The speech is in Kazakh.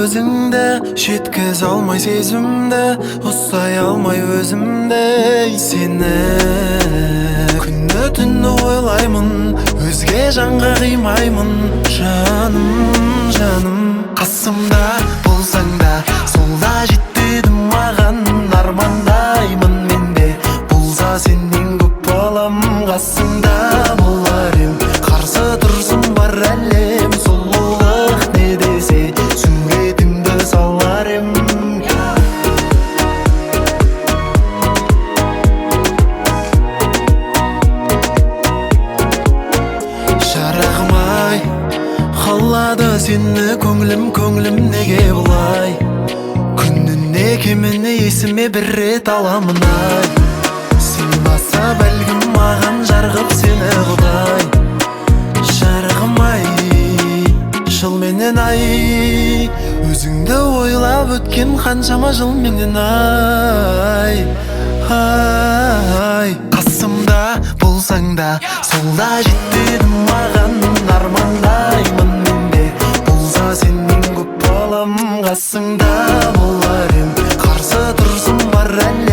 өзіңді, жеткізе алмай сезімді, ұстай алмай өзімді. Сені күні түні ойлаймын, өзге жанға қимаймын. Жаным, жаным, қасымда болсаң да, сол да жетеді маған. Армандаймын мен де, болса сенен көп балам. Қасымда болар ем, қарсы тұрсын бар әлем. Сұлулық не десе, суретіңді салар ем. Шарағым ай, қалады сені көңілім, көңілім неге бұлай? Күніне кеміне есіме бір рет аламын ай. Сыйласа бәлкім маған жарғып сені Құдай. Шарағым ай, жыл менен ай, өзіңді ойлап өткен қаншама жыл менен ай. Ай, қасымда болсаң да, сол да жетеді маған. Армандаймын мен де, болса сенен көп балам. Қасыңда болар ем, қарсы тұрсын бар әлем.